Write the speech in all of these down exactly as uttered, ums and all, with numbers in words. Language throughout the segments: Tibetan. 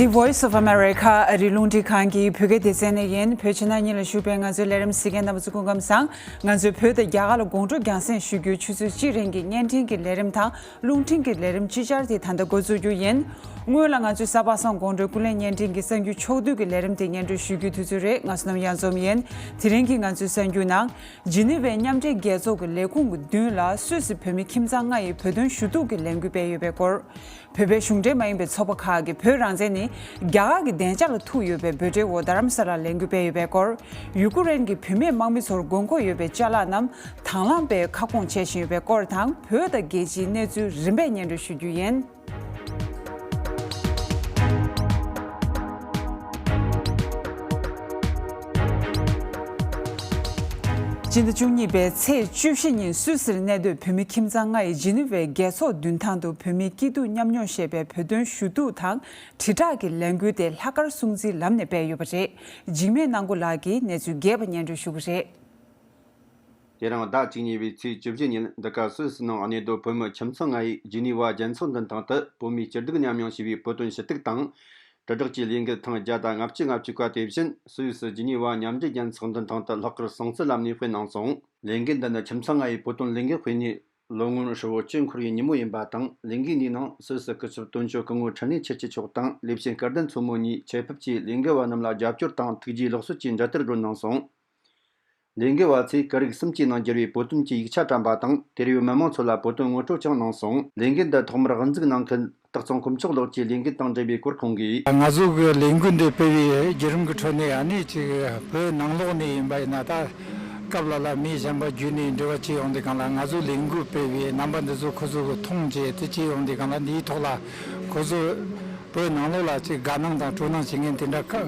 The Voice of America ཨ་རིའི་རླུང་འཕྲིན་ཁང་གི་བོད་སྐད་སྡེ་ཚན་ནས་ཡིན། བོད་ཕྱི་ནང་གཉིས་ལ་བཞུགས་པའི་ང་ཚོའི་ལས་རིམ་གཟིགས་མཁན་རྣམ་པ་ཚོ་སྐུ་ཁམས་བཟང་། ང་ཚོས་བོད་དང་རྒྱ་གར་ལ་དགོང་དྲོ་རྒྱང་སྲིང་ཞུ་རྒྱུའི་ཆུ་ཚོད་གཅིག་རིང་གི་བརྙན་འཕྲིན་གྱི་ལས་རིམ་དང་རླུང་འཕྲིན་གྱི་ལས་རིམ་སྤྱི་འཆར་དེ་ད་ལྟ་འགོ་འཛུགས་རྒྱུ་ཡིན། སྔོན་ལ་ང་ཚོའི་གཟའ་པ་སངས་དགོང་དྲོའི་སྐུ་ལས་བརྙན་འཕྲིན་གྱི་གསར་འགྱུར་ཕྱོགས་བསྡུས་ཀྱི་ལས་རིམ་དེ་སྙན་སྒྲོན་ཞུ་རྒྱུའི་དུས་ཚོད་རེད། ང་བསོད་ནམས་གཡང་འཛོམས་ཡིན། དེ་རིང་གི་ང་ཚོའི་གསར་འགྱུར་ནང་། ཇི་ནི་ཝའི་མཉམ་འབྲེལ་རྒྱལ་ཚོགས་ཀྱི་ལས་ཁུངས་ཀྱི་མདུན་ལ་སུད་སི་བོད་མི་ཁྱིམ་ཚང་ལྔ་ཡིས་བོད་དོན་ཞུ་གཏུག་གི་ལས་འགུལ་སྤེལ་ཡོད་པའི་སྐོར། བོད་པའི་གཞུང་འབྲེལ་མ་ཡིན་པའི་ཚོགས་པ་ཁག་གིས་བོད་རང་བཙན་ནི་རྒྱ་གར་གྱི་བདེ་འཇགས་ལ་ཐུག་ཡོད་པའི་འབོད་སྒྲའི་འོག་རྡ་རམ་ས་ལར་ལས་འགུལ་སྤེལ་ཡོད་པའི་སྐོར། ཡུ་ཀུ་རེན་གྱི་བུད་མེད་དམག་མི་ཚོར་དགོས་མཁོ་ཡོད་པའི་ཅ་ལག་རྣམས་དང་བླངས་སྤེལ་ཁ་སྐོང་བྱེད་བཞིན་ཡོད་པའི་སྐོར་དང་། བོད་དང་རྒྱལ་སྤྱིའི་གནས་ཚུལ་རིམ་པས་སྙན་སྒྲོན་ཞུ་རྒྱུ་ཡིན། སྤྱི་ཟླ་བཅུ་གཉིས་པའི་ཚེས་བཅུ་བཞི་ཉིན་སུད་སིར་གནས་སྡོད་བོད་མི་ཁྱིམ་ཚང་ལྔ་ཡིས་ཇི་ནི་ཝའི་རྒྱལ་ཚོགས་མདུན་ཐང་དུ་བོད་མིའི་སྐྱིད་སྡུག་མཉམ་མྱོང་ཞེས་པའི་བོད་དོན་ཞུ་གཏུག་དང་དྲིལ་བསྒྲགས་ཀྱི་ལས་འགུལ་དེ་ལྷག་དཀར་སྲུང་བརྩིའི་ལམ་ནས་སྤེལ་ཡོད་པ་རེད། འཇིགས་མེད་ནང་ཁུལ་ལགས་ཀྱིས་གནས་ཚུལ་རྒྱས་པ་སྙན་སྒྲོན་ཞུ་གི་རེད། དེ་རིང་ཟླ་བཅུ་གཉིས་པའི་ཚེས་བཅུ་བཞི་ཉིན་འདི་ག་སུད་སི་ནང་གནས་སྡོད་བོད་མི་ཁྱིམ་ཚང་ལྔ་ཡིས་ཇི་ནི་ཝ་རྒྱལ་ཚོགས་མདུན་ཐང་དུ་བོད་མིའི་སྐྱིད་སྡུག་མཉམ་མྱོང་ཞེས་པའི་བོད་དོན་ཞུ་གཏུག་དང་། དྲིལ་བསྒྲགས་ཀྱི་ལས་འགུལ་ཐེངས་བརྒྱ་དང་ལྔ་བཅུ་ང་གཅིག་པ་དེ་བཞིན་སུད་སི་ཇི་ནི་ཝ་མཉམ་འབྲེལ་རྒྱལ་ཚོགས་མདུན་ཐང་དུ་ལྷག་དཀར་སྲུང་བརྩིའི་ལམ་ནས་སྤེལ་གནང་སོང་། ལས་འགུལ་འདི་ནི་ཁྱིམ་ཚང་ལྔ་ཡིས་བོད་དོན་ལས་འགུལ་སྤེལ་ནས་ལོ་སྔོན་ཧྲིལ་བོ་བཅུ་འཁོར་བའི་ཉིན་མོ་ཡིན་པ་དང་། ལས་འགུལ་འདིའི་ནང་སུད་སི་སྐུ་ཚབ་དོན་གཅོད་སྐུ་ངོ་འཕྲིན་ལས་ཆོས་སྐྱིད་མཆོག་དང་། ལས་བྱེད་སྐལ་ལྡན་མཚོ་མོ་གཉིས་ཆེད་ཕེབས་ཀྱིས་ལས་འགུལ་བ་རྣམས་ལ་རྒྱབ་སྐྱོར་དང་ཐུགས་རྗེ་ལེགས་གསོལ་གྱི་འཇལ་དར་སྒྲོན་གནང་སོང་། ལས་འགུལ་བ་ཚོས་སྐད་རིགས་གསུམ་གྱི་ནང་བསྒྱུར་བའི་བོད་དོན་གྱི་ཡིག་ཆ་བཀྲམ་པ་དང་། དེར་ཡོད་མི་མང་ཚོ་ལ་བོད་དོན་ངོ་སྤྲོད་ཀྱང་གནང་སོང་། ལས་འགུལ་འདི་ཐོག་མར་དབུ་འཛུགས་གནང་མཁན་སྟག་ཚང་དཀོན་མཆོག་ལགས་ཀྱིས་ལས་འགུལ་དང་འབྲེལ་བའི་སྐོར་ཁོང་གིས། ང་ཚོ་གི་ལས་འགུལ་འདི་སྤེལ་བའི་བརྒྱུད་རིམ་གྱི་ཁྲོད་ནས། ཨ་ནི་ཅིག་བོད་ནང་ལོགས་ནས་ཡིན་པ་ཡིན་ན། ད་སྐབས་ལ་ལ་མི་གཞན་པ་བརྒྱུད་ནས་འབྲེལ་བ་བྱས་ཡོང་དུས་སྒང་ལ། ང་ཚོ་ལས་འགུལ་སྤེལ་བའི་རྣམ་པ་འདི་ཚོ་ཁོ་ཚོ་གིས་མཐོང་བྱས་དེ་བྱས་ཡོང་དུས་སྒང་ལ། འདིའི་ཐོག་ལ་ཁོ་ཚོ་བོད་ནང་ལོགས་ལ་ཅིག་དགའ་སྣང་དང་སྤྲོ་སྣང་བྱེད་མཁན་དེ་འདྲ་ཁ་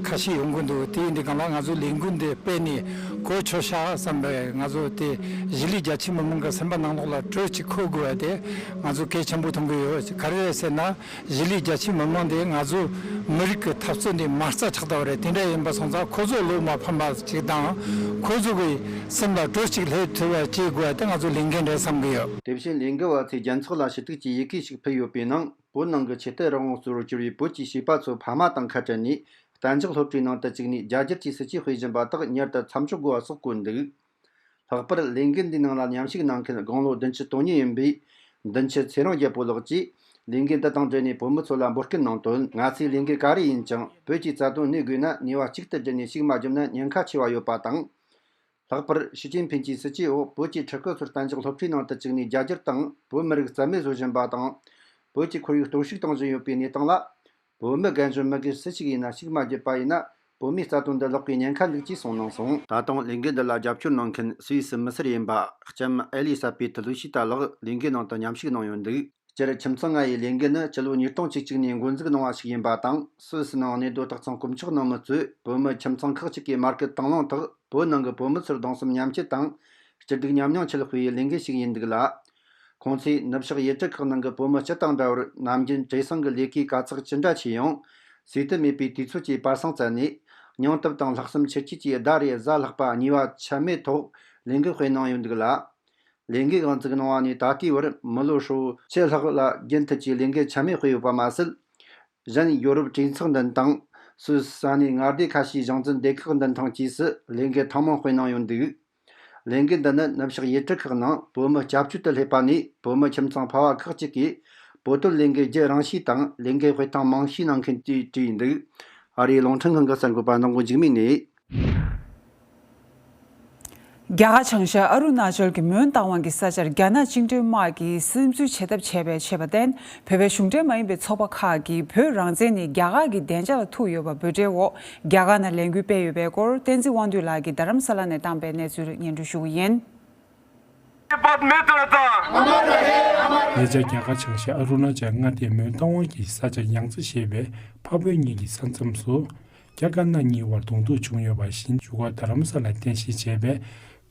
ཁ་ཤས་ཡོང་གི་འདུག་དེ་ཡིན་དུས་སྒང་ལ་ང་ཚོ་ལས་འགུལ་འདི་སྤེལ་ནས་གོ་ཆོད་ཤག་བསམ་པས། ང་ཚོ་དེ་གཞིས་ལུས་རྒྱ་ཆེ་མི་མང་གི་སེམས་པ་ནང་ལོགས་ལ་དྲོད་ཅིག་འཁོལ་དགོས་པ་དེ་ང་ཚོ་གལ་ཆེན་པོ་མཐོང་གི་ཡོད། ག་རེ་རེད་ཟེར་ན། གཞིས་ལུས་རྒྱ་ཆེ་མི་མང་དེ་ང་ཚོ་མི་རིགས་ཀྱི་འཐབ་རྩོད་འདི་མ་རྩ་ཆགས་བསྡད་པ་རེད། དེ་འདྲ་ཡིན་པ་སོང་ཙང་ཁོ་ཚོ་བློ་མ་ཕམ་པ་ཅིག་དང་། ཁོ་ཚོ་གི་སེམས་ལ་དྲོད་ཅིག་སླེབས་ཐུབ་པ་བྱེད་དགོས་པ་དེ་ང་ཚོ་ལས་འགན་རེད་བསམ་གི་ཡོད། དེ་བཞིན་ལས་འགུལ་བ་ཚོས་རྒྱལ་ཚོགས་ལ་ཞུ་གཏུག་གི་ཡི་གེ་ཞིག་ཕུལ་ཡོད་པའི་ནང་། བོད་ནང་གི་ཆོས་དད་རང་དབང་གཙོ་བོར་གྱུར་བའི་བོད་ཀྱི་བྱིས་པ་ཚོ་ཕ་མ་དང་ཁ་བྲལ་ནས། གཏན་འཇགས་སློབ་གྲྭའི་ནང་དུ་བཅུག་ནས་རྒྱ་སྒྱུར་གྱི་སྲིད་བྱུས་སྤེལ་བཞིན་པ་དག་མྱུར་དུ་མཚམས་འཇོག་དགོས་པ་སོགས་བཀོད་འདུག་ལྷག་པར་ལས་འགུལ་འདིའི་ནང་ལ་མཉམ་ཞུགས་གནང་མཁན་དགུང་ལོ་བདུན་ཅུ་དོན་གཉིས་ཡིན་པའི་མདུན་ཆུ་ཚེ་རིང་རྒྱལ་པོ་ལགས་ཀྱིས་ལས་འགུལ་འདི་དང་འབྲེལ་ནས་བོད་མི་ཚོ་ལ་འབོད་སྐུལ་གནང་དོན། ང་ཚོས་ལས་འགུལ་ག་རེ་ཡིན་ཀྱང་བོད་ཀྱི་རྩ་དོན་གནས་དགོས་ན། ནུས་པ་གཅིག་ཏུ་བསྒྲིལ་ནས་ཤུགས་མ་བརྒྱབ་ན་ཉེན་ཁ་ཆེ་བ་ཡོད་པ་དང་། ལྷག་པར་ཞི་ཅིན་ཕིན་གྱི་སྲིད་བྱུས་འོག་བོད་ཀྱི་ཕྲུ་གུ་ཚོར་གཏན་འཇགས་སློབ་གྲྭའི་ནང་དུ་བཅུག་ནས་རྒྱ་སྒྱུར་དང་། བོད་མི་རིགས་རྩ་མེད་བཟོ་བཞིན་པ་དང་། བོད་ཀྱི་ཁོར་ཡུག་གཏོར་བཤིག་གཏོང་བཞིན་ཡོད་པའི་གནས་སྟངས་ལ། བོད་མི་རྒན་གཞོན་མི་སྒེར་སུ་ཞིག་ཡིན་ན་ཤུགས་མ་བརྒྱབ་པ་ཡིན་ན། བོད་མིའི་རྩ་དོན་འདི་ལོག་པའི་ཉེན་ཁ་འདུག་ཅེས་གསུངས་གནང་སོང་། ད་དུང་ལས་འགུལ་འདི་ལ་རྒྱབ་སྐྱོར་གནང་མཁན་སུད་སི་མི་སེར་ཡིན་པ་ལྕམ་ཨེ་ལི་ས་པེ་ཐི་ལུ་ཤི་ཏ་ལགས་ལས་འགུལ་ནང་དུ་མཉམ་ཞུགས་གནང་ཡོད་འདུག་སྤྱིར་ཁྱིམ་ཚང་ལྔ་ཡི་ལས་འགུལ་ནི་སྤྱི་ལོ་ཉིས་སྟོང་བཅུ་གཅིག་ནས་འགོ་འཛུགས་གནང་བ་ཞིག་ཡིན་པ་དང་། སུད་སི་ནང་གནས་སྡོད་སྟག་ཚང་དཀོན་མཆོག་ནང་མི་ཚོས་བོད་མི་ཁྱིམ་ཚང་ཁག་ཅིག་གི་མ་སྐུལ་དང་བླངས་ཐོག་བོད་ནང་གི་བོད་མི་ཚོར་གདུང་སེམས་མཉམ་སྐྱེད་དང་། སྐྱིད་སྡུག་མཉམ་མྱོང་ཆེད་སྤེལ་བའི་ལས་འགུལ་ཞིག་ཡིན་འདུག་ལ། ཁོང་ཚོས་ནུབ་ཕྱོགས་ཡུལ་གྲུ་ཁག་ནང་གི་བོད་མི་སྤྱི་དང་འདྲ་བར་ནམ་རྒྱུན་བྲེལ་ཟིང་གི་ལས་ཀའི་དཀའ་ཚེགས་ཅི་འདྲ་ཆེ་ཡང་། ཟད་དུ་མེད་པའི་དུས་ཚོད་ཀྱི་པར་སང་བཙལ་ནས། སྙིང་སྟོབས་དང་ལྷག་བསམ་ཆེར་སྐྱེད་ཀྱིས་ཟླ་རེ་གཟའ་ལྷག་པ་གཉིས་པ་ཆད་མེད་ཐོག་ལས་འགུལ་སྤེལ་གནང་ཡོད་འདུག་ལ། ལས་འགུལ་འགོ་འཛུགས་གནང་བ་ནས་ད་ལྟའི་བར་མི་ལོ་ཧྲིལ་བོ་ཕྱེད་ལྷག་ལ་རྒྱུན་མཐུད་ཀྱིས་ལས་འགུལ་ཆད་མེད་སྤེལ་ཡོད་པ་མ་ཟད། གཞན་ཡོ་རོབ་གྲོས་ཚོགས་མདུན་ཐང་། སུད་སི་ས་གནས་མངའ་སྡེ་ཁ་ཤས་གཞུང་འཛིན་སྡེ་ཁག་མདུན་ཐང་བཅས་སུ་ལས་འགུལ་ཐེངས་མང་སྤེལ་གནང་ཡོད་འདུག་ལས་འགུལ་འདི་ནི་ནུབ་ཕྱོགས་ཡུལ་གྲུ་ཁག་ནང་བོད་མི་སྐྱབས་བཅོལ་དུ་སླེབས་པ་ནས་བོད་མི་ཁྱིམ་ཚང་ཕལ་བ་ཁག་ཅིག་གིས་བོད་དོན་ལས་འགུལ་བརྒྱུད་རང་ཤེས་དང་ལས་འགུལ་སྤེལ་སྟངས་མང་ཤོས་གནང་མཁན་གྱིས་བྲིས་འདུག་ཨ་རིའི་རླུང་འཕྲིན་ཁང་གི་གསར་འགོད་པ་ནང་མགོ་འཇིགས་མེད་ནས། རྒྱ་གར་བྱང་ཤར་ཨ་རུ་ན་ཅལ་གྱི་མོན་རྟ་དབང་གི་ས་ཆར་རྒྱ་ནག་བཅིངས་འགྲོལ་དམག་གིས་སིམ་འཛུལ་བྱེད་ཐབས་བྱས་པའི་ཆེད་པ་བརྟེན། བོད་པའི་གཞུང་འབྲེལ་མ་ཡིན་པའི་ཚོགས་པ་ཁག་གིས་བོད་རང་བཙན་ནི་རྒྱ་གར་གྱི་བདེ་འཇགས་ལ་ཐུག་ཡོད་པ་འབོད་སྒྲའི་འོག་རྒྱ་གར་ནང་ལས་འགུལ་སྤེལ་ཡོད་པའི་སྐོར། བསྟན་འཛིན་དབང་འདུས་ལགས་ཀྱིས་རྡ་རམ་ས་ལ་ནས་བཏང་པའི་གནས་ཚུལ་སྙན་སྒྲོན་ཞུ་གི་ཡིན། ཉེ་ཆར་རྒྱ་གར་བྱང་ཤར་ཨ་རུ་ན་ཅལ་མངའ་སྡེ་མོན་རྟ་དབང་གི་ས་ཆ་ཡང་ཙི་ཞེས་པའི་འཕགས་བོད་གཉིས་ཀྱི་ས་མཚམས་སུ། རྒྱ་དཀར་ནག་གཉིས་བར་གདོང་ཐུག་བྱུང་ཡོད་པ་བཞིན། བཞུགས་སྒར་རྡ་རམ་ས་ལར་རྟེན་གཞི་བྱས་པའི་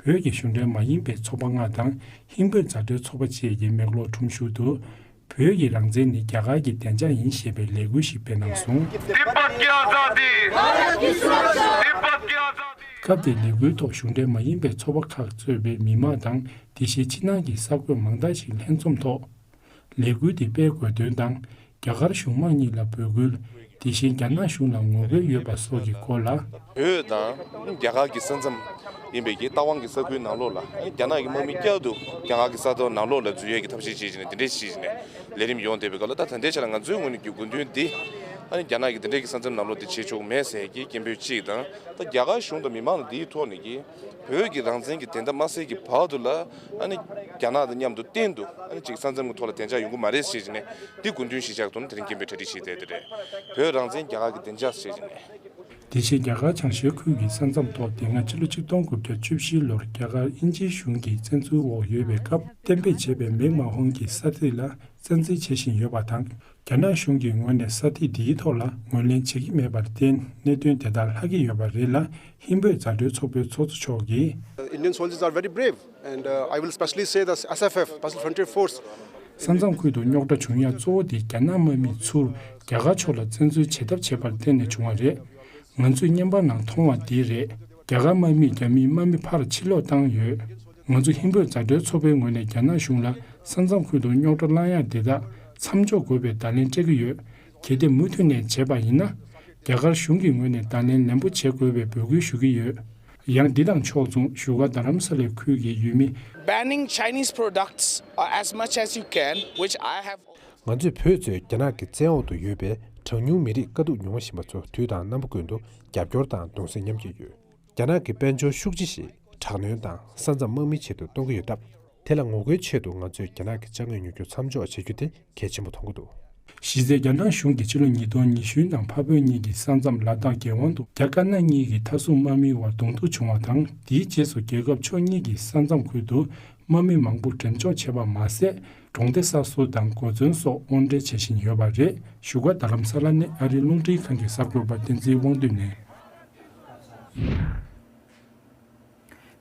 བོད་ཀྱི་གཞུང་འབྲེལ་མ་ཡིན་པའི་ཚོགས་པ་ལྔ་དང་། ཧིན་བོད་མཛའ་འབྲེལ་ཚོགས་པ་བཅས་ཀྱིས་མེག་ལོར་ཁྲོམ་གཞུང་དུ། བོད་ཀྱི་རང་བཙན་ནི་རྒྱ་གར་གྱི་བདེ་འཇགས་ཡིན་ཞེས་པའི་ལས་འགུལ་ཞིག་སྤེལ་གནང་སོང་། तिब्बत की आज़ादी। तिब्बत की आज़ादी। སྐབས་དེའི་ལས་འགུལ་ཐོག་གཞུང་འབྲེལ་མ་ཡིན་པའི་ཚོགས་པ་ཁག་གཙོས་པའི་མི་མང་དང་། དེ་བཞིན་ཕྱི་ནང་གི་གསར་འགོད་མང་དག་ཞིག་ལྷན་འཛོམས་ཐོག་ལས་འགུལ་དེ་སྤེལ་དགོས་དོན་དང་། རྒྱ་གར་གཞུང་མང་གཉིས་ལ་འབོད་སྐུལ། དེ་བཞིན་རྒྱ་ནག་གཞུང་ལ་ངོ་རྒོལ་ཡོད་པ་སོགས་ཀྱི་སྐོར་ལ། བོད་དང་རྒྱ་གར་གྱི་ས་མཚམས་ཡིན་པའི་གི་རྟ་དབང་གི་ས་ཁུལ་ནང་ལོགས་ལ་རྒྱ་ནག་གི་དམག་མི་བསྐྱར་དུ་རྒྱ་གར་གྱི་ས་ཐོག་ནང་ལོགས་ལ་འཛུལ་ཡས་ཀྱི་ཐབས་ཤེས་བྱེད་བཞིན་ནས་དེ་འདྲས་བྱེད་བཞིན་ནས་ལས་རིམ་ཡོང་བསྡད་པའི་སྐབས་ལ། ད་ད་ལྟའི་ཆ་ལ་ང་ཚོའི་ངོས་ནས་ཀྱི་དགོས་འདུན་འདི་ཨ་ནི་རྒྱ་ནག་གིས་དེ་འདྲས་ཀྱི་ས་མཚམས་ནང་ལོགས་འདི་བྱེད་ཆོག་མེད་ཟེར་གྱི་སྐད་འབོད་གཅིག་དང་། ད་རྒྱ་གར་གཞུང་དང་མི་མང་ལ་འདིའི་ཐོག་ནས་ཀྱི་བོད་ཀྱི་རང་བཙན་གྱི་བདེན་མཐའ་མ་གསལ་གྱི་བར་དུ་ལ་ཨ་ནི་རྒྱ་ནག་དང་མཉམ་དུ་གཏན་དུ་ཨ་ནི་ཅིག་ས་མཚམས་ཀྱི་ཐོག་ལ་བདེ་འཇགས་ཡོང་གི་མ་རེད་ཟེར་བཞིན་ནས་འདི་དགོས་འདུན་གཞི་བཞག་ཐོག་ནས་དེ་རིང་སྐད་འབོད་གྲ་སྒྲིག་བྱས་བསྡད་དེ་རེད། བོད་རང་བཙན་རྒྱ་གར་གྱི་བདེ་འཇགས་ཟེར་བཞིན་ནས། དེ་བཞིན་རྒྱ་གར་བྱང་ཤར་ཁུལ་གྱི་ས་མཚམས་ཐོག་དེ་སྔ་ཕྱི་ལོ་ཆིག་སྟོང་དགུ་བརྒྱ་བཅུ་བཞི་ལོར་རྒྱ་གར་དབྱིན་ཇིའི་གཞུང་གི་བཙན་འཛུལ་འོག་ཡོད་པའི་སྐབས་གཏན་འབེབས་བྱས་པའི་མིག་མ་ཧོང་གི་ས་ཐིག་ལ་བཙན་འཛུལ་བྱེད་བཞིན་ཡོད་པ་དང་། རྒྱ་ནག་གཞུང་གི་ངོས་ནས་ས་ཐིག་འདིའི་ཐོག་ལ་ངོས་ལེན་བྱེད་ཀྱི་མེད་པར་བརྟེན། གནད་དོན་དེ་དག་ལྷག་གི་ཡོད་པ་རེད་ལ། ཧིན་བོད་མཛའ་འབྲེལ་ཚོགས་པའི་ཚོགས་གཙོ་མཆོག་གིས། Indian soldiers are very brave, and uh, I will specially say the S F F, Special Frontier Force. ས་མཚམས་ཁུལ་དུ་རྙོག་དྲ་བྱུང་ཡ་གཙོ་བོ་དེ་རྒྱ་ནག་དམག་མི་ཚུར་རྒྱ་གར་ཕྱོགས་ལ་བཙན་འཛུལ་བྱེད་ཐབས་བྱས་པར་བརྟེན་ནས་བྱུང་བ་རེད། ང་ཚོས་བརྙན་པར་ནང་མཐོང་བ་འདི་རེད། རྒྱ་གར་དམག་མིས་རྒྱ་མིའི་དམག་མི་ཕར་ཕྱིར་ལོག་བཏང་ཡོད། ང་ཚོ་ཧིན་བོད་མཛའ་འབྲེལ་ཚོགས་པའི་ངོས་ནས་རྒྱ་ནག་གཞུང་ལ་ས་མཚམས་ཁུལ་དུ་རྙོག་དྲ་བསླང་ཡ་དེ་དག་མཚམས་འཇོག་དགོས་པའི་བརྡ་ལན་སྤྲད་ཀྱི་ཡོད། གལ་ཏེ་མུ་མཐུད་ནས་བྱས་པ་ཡིན་ན། རྒྱ་གར་གཞུང་གི་ངོས་ནས་བརྡ་ལན་ལན་པོ་བྱེད་དགོས་པའི་འབོད་སྐུལ་ཞུ་གི་ཡོད། ཡང་འདི་དང་ཕྱོགས་མཚུངས་བཞུགས་སྒར་རྡ་རམ་ས་ལའི་ཁུལ་གྱི་ཡུལ་མི། Banning Chinese products uh, as much as you can, which I have. ང་ཚོས་བོད་གཙོས་རྒྱ་ནག་གི་བཙན་འོག་ཏུ་ཡོད་པའི་གྲངས་ཉུང་མི་རིགས་དཀའ་སྡུག་མྱོང་བཞིན་པ་ཚོ་དུས་དང་རྣམ་པ་ཀུན་ཏུ་རྒྱབ་སྐྱོར་དང་གདུང་སེམས་མཉམ་སྐྱེད་ཡོད། རྒྱ་ནག་གི་དཔལ་འབྱོར་ཤུགས་ཆེ་ཞིག་དྲག་གནོན་དང་ས་མཚམས་དམག་མིའི་ཆེད་དུ་གཏོང་གི་ཡོད་སྟབས། དེ་ལ་ངོ་རྒོལ་ཆེད་དུ་ང་ཚོས་རྒྱ་ནག་གི་དཔྱ་དངུལ་ཉོ་རྒྱུ་མཚམས་འཇོག་བྱེད་རྒྱུ་དེ་གལ་ཆེན་པོ་མཐོང་གི་འདུག། གཞི་རྩའི་རྒྱ་ནག་གཞུང་གིས་ཕྱི་ལོ་ཉིས་སྟོང་ཉི་ཤུ་ནང་འཕགས་བོད་གཉིས་ཀྱི་ས་མཚམས་ལ་དྭགས་རྒྱལ་དབང་དུ་རྒྱ་དཀར་ནག་གཉིས་ཀྱི་མཐའ་སྲུང་དམག་མིའི་བར་གདོང་ཐུག་བྱུང་བ་དང་། དེའི་རྗེས་སུ་རྒྱལ་ཁབ་ཕྱོགས་གཉིས་ཀྱི་ས་མཚམས་ཁུལ་དུ་དམག་མི་མང་པོ་འགྲེམས་འཇོག་བྱས་པ་མ་ཟད། གྲོང་སྡེ་གསར་བཟོ་དང་སྒོ་བརྩོན་སོགས་དབོར་འདྲེན་བྱེད་བཞིན་ཡོད་པ་རེད། བཞུགས་སྒར་རྡ་རམ་ས་ལ་ནས་ཨ་རིའི་རླུང་འཕྲིན་ཁང་གི་གསར་འགོད་པ་བསྟན་འཛིན་དབང་འདུས་ནས།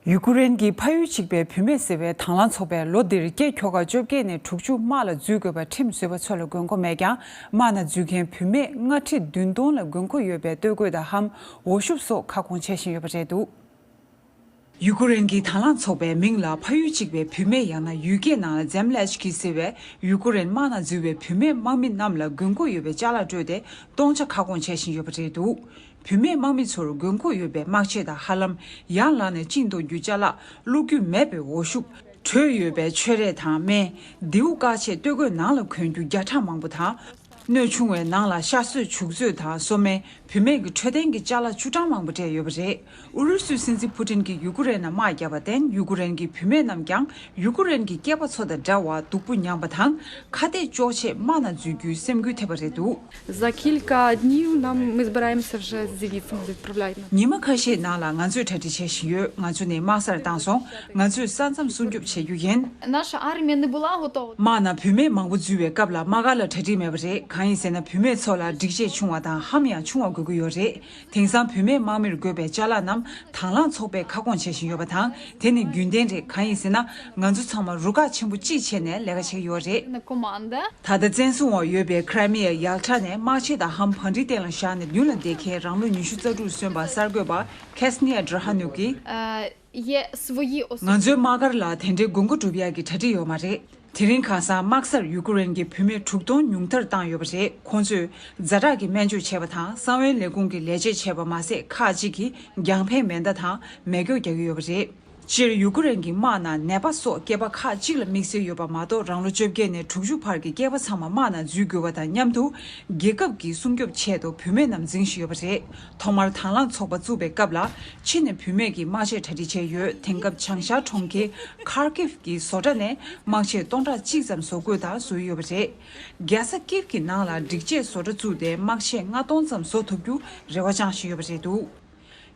ཡུ་ཀེ་རེན་གྱི་ཕ་ཡུལ་གཅིག་པའི་བུད་མེད་ཟེར་བའི་དང་བླངས་ཚོགས་པས་ལོ་འདིར་སྐྱེས་ཁྱོ་ག་བཅོ་བརྒྱད་ནས་དྲུག་ཅུ་དམག་ལ་འཛུལ་དགོས་པ་ཁྲིམས་བཟོས་པ་ཚོ་ལ་དགོས་མཁོ་མེད་ཀྱང་། དམག་ནང་འཛུལ་མཁན་བུད་མེད་ལྔ་ཁྲི་བདུན་སྟོང་ལ་དགོས་མཁོ་ཡོད་པའི་སྟོད་གོས་དང་ལྷམ། འོག་ཤུབས་སོགས་ཁ་སྐོང་བྱེད་བཞིན་ཡོད་པ་རེད་འདུག། ཡུ་ཀེ་རེན་གྱི་དང་བླངས་ཚོགས་པའི་མིང་ལ་ཕ་ཡུལ་གཅིག་པའི་བུད་མེད། ཡང་ན་ཡུལ་སྐད་ནང་ལ་ཛེམ་ལེ་ཆི་ཀི་ཟེར་བའི་ཡུ་ཀེ་རེན་དམག་ནང་འཛུལ་བའི་བུད་མེད་དམག་མི་རྣམས་ལ་དགོས་མཁོ་ཡོད་པའི་ཅ་ལག་སྤྲོད་དེ་སྟོང་ཆ་ཁ་སྐོང་བྱེད་བཞིན་ཡོད་པ་རེད་འདུག། བུད་མེད་དམག་མི་ཚོར་དགོས་མཁོ་ཡོད་པའི་དམག་ཆས་དང་ཧ་ལམ། ཡང་ལག་ནས་བཅིངས་གཏོང་རྒྱུའི་ཅ་ལག། བླུག་རྒྱུ་མེད་པའི་འོག་ཤུབས། དྲོད་ཡོད་པའི་མཆོད་རས་དང་སྨན། མདེའུ། དཀར་ཆས། སྟོད་གོས། ནང་ལ་གོན་རྒྱུ་བརྒྱ་ཕྲག་མང་པོ་དང་། སྣོད་ཆུང་བའི་ནང་ལ་ཤ་གསོད། བྱུག་མཛོད་དང་སོ་སྨན། བུད་མེད་ཀྱི་འཕྲོད་བསྟེན་གྱི་ཅ་ལག་བཅུ་གྲངས་མང་པོ་སྤྲད་ཡོད་པ་རེད། ཨུ་རུ་སུའི་སྲིད་འཛིན་ཕུ་ཏིན་གྱིས་ཡུ་ཀེ་རེན་ལ་དམག་བརྒྱབ་པར་བརྟེན། ཡུ་ཀེ་རེན་གྱི་བུད་མེད་རྣམས་ཀྱང་ཡུ་ཀེ་རེན་གྱི་སྐྱེས་པ་ཚོ་དང་འདྲ་བར་སྡུག་པོ་མྱངས་པ་དང་། ཁ་གཏད་གཅོག་ཆེད་དམག་ནང་འཛུལ་རྒྱུའི་སེམས་འགུལ་ཐེབས་པ་རེད་འདུག། Za kilka dni nam, мы собираемся уже заявиться, мы отправляем. ཉི་མ་ཁ་ཤས་ནང་ལ་ང་ཚོས་གྲ་སྒྲིག་བྱེད་བཞིན་ཡོད། ང་ཚོ་ནི་དམག་སར་བཏང་སོང་། ང་ཚོས་ས་མཚམས་སྲུང་སྐྱོབ་བྱེད་རྒྱུ་ཡིན། Наша армия не была готова. དམག་ནང་བུད་མེད་མང་པོ་འཛུལ་བའི་སྐབས་ལ་དམག་སྒར་ལ་གྲ་སྒྲིག་མེད་པ་རེད། གང་ཡིན་ཟེར་ན། བུད་མེད་ཚོ་ལ་སྒྲིག་ཆས་ཆུང་བ་དང་ལྷམ་ཡང་ཆུང་བ་དགོས་ཀྱི་ཡོད་རེད། དེང་སང་བུད་མེད་དམག་མིར་དགོས་པའི་ཅ་ལག་རྣམས་དང་བླངས་ཚོགས་པས་ཁ་སྐོང་བྱེད་བཞིན་ཡོད་པ་དང་། དེ་ནི་རྒྱུན་ལྡན་རེད། གང་ཡིན་ཟེར་ན། ང་ཚོ་ཚང་མ་རུ་ཁག་ཆེན་པོ་གཅིག་བྱས་ནས་ལས་ཀ་བྱེད་ཀྱི་ཡོད་རེད། Команда. ད་ལྟ་བཙན་བཟུང་འོག་ཡོད་པའི་ཁི་ར་མི་ཡའི་ཡལ་ཊ་ནས་དམག་ཆས་དང་ལྷམ་བང་སྒྲིག་སྟེང་ལ་བཞག་ནས་མདུན་ལ་བསྡད་མཁན་རང་ལོ་ཉི་ཤུ་རྩ་དྲུག་སོན་པ་གསར་འགོད་པ་ཁེ་སི་ནི་ཡ་ཌྲ་ཧ་ནུ་ཀི། Э, есть свои ос- ང་ཚོའི་དམག་སྒར་ལ་དེ་འདྲའི་དགོས་མཁོ་སྒྲུབ་ཡག་གི་གྲ་སྒྲིག་ཡོད་མ་རེད། དེ་རིང་ཁ་སང་དམག་སར་ཡུ་ཀེ་རེན་གྱི་བུད་མེད་དྲུག་སྟོང་ཉུང་མཐར་བཏང་ཡོད་པ་རེད། ཁོང་ཚོས་ཛ་དྲག་གི་སྨན་བཅོས་བྱས་པ་དང་། གསང་བའི་ལས་ཁུངས་ཀྱི་ལས་བྱེད་བྱས་པ་མ་ཟད། ཁག་ཅིག་གིས་རྒྱང་འཕེན་མེ་མདའ་དང་མེ་སྒྱོགས་རྒྱག་གི་ཡོད་པ་རེད། སྤྱིར་ཡུ་ཀེ་རེན་གྱི་དམག་ནང་ནད་པ་སོགས་སྐྱེས་པ་ཁག་ཅིག་ལ་དམིགས་བསལ་ཡོད་པ་མ་གཏོགས། རང་ལོ་བཅོ་བརྒྱད་ནས་དྲུག་ཅུ་བར་གྱི་སྐྱེས་པ་ཚང་མ་དམག་ནང་འཛུལ་དགོས་པ་དང་མཉམ་དུ། རྒྱལ་ཁབ་ཀྱི་སྲུང་སྐྱོབ་ཆེད་དུ་བུད་མེད་རྣམས་འཛིང་བཞིན་ཡོད་པ་རེད། ཐོག་མར་དང་བླངས་ཚོགས་པ་བཙུགས་པའི་སྐབས་ལ། ཕྱི་ནས་བུད་མེད་ཀྱི་དམག་ཆས་གྲ་སྒྲིག་བྱས་ཡོད། དེང་སྐབས་བྱང་ཤར་གྲོང་ཁྱེར་ཁར་ཀིབ་ཀྱི་བཟོ་གྲྭ་ནས་དམག་ཆས་སྟོང་ཕྲག་གཅིག་ཙམ་བཟོ་དགོས་དང་བཟོ་ཡི་ཡོད་པ་རེད། རྒྱལ་ས་ཀིབ་ཀྱི་ནང་ལ་སྒྲིག་ཆས་བཟོ་གྲྭ་བཙུགས་ཏེ། དམག་ཆས་ལྔ་སྟོང་ཙམ་བཟོ་ཐུབ་རྒྱུ་རེ་བ་བཅངས་བཞིན་ཡོད་པ་རེད་འདུག།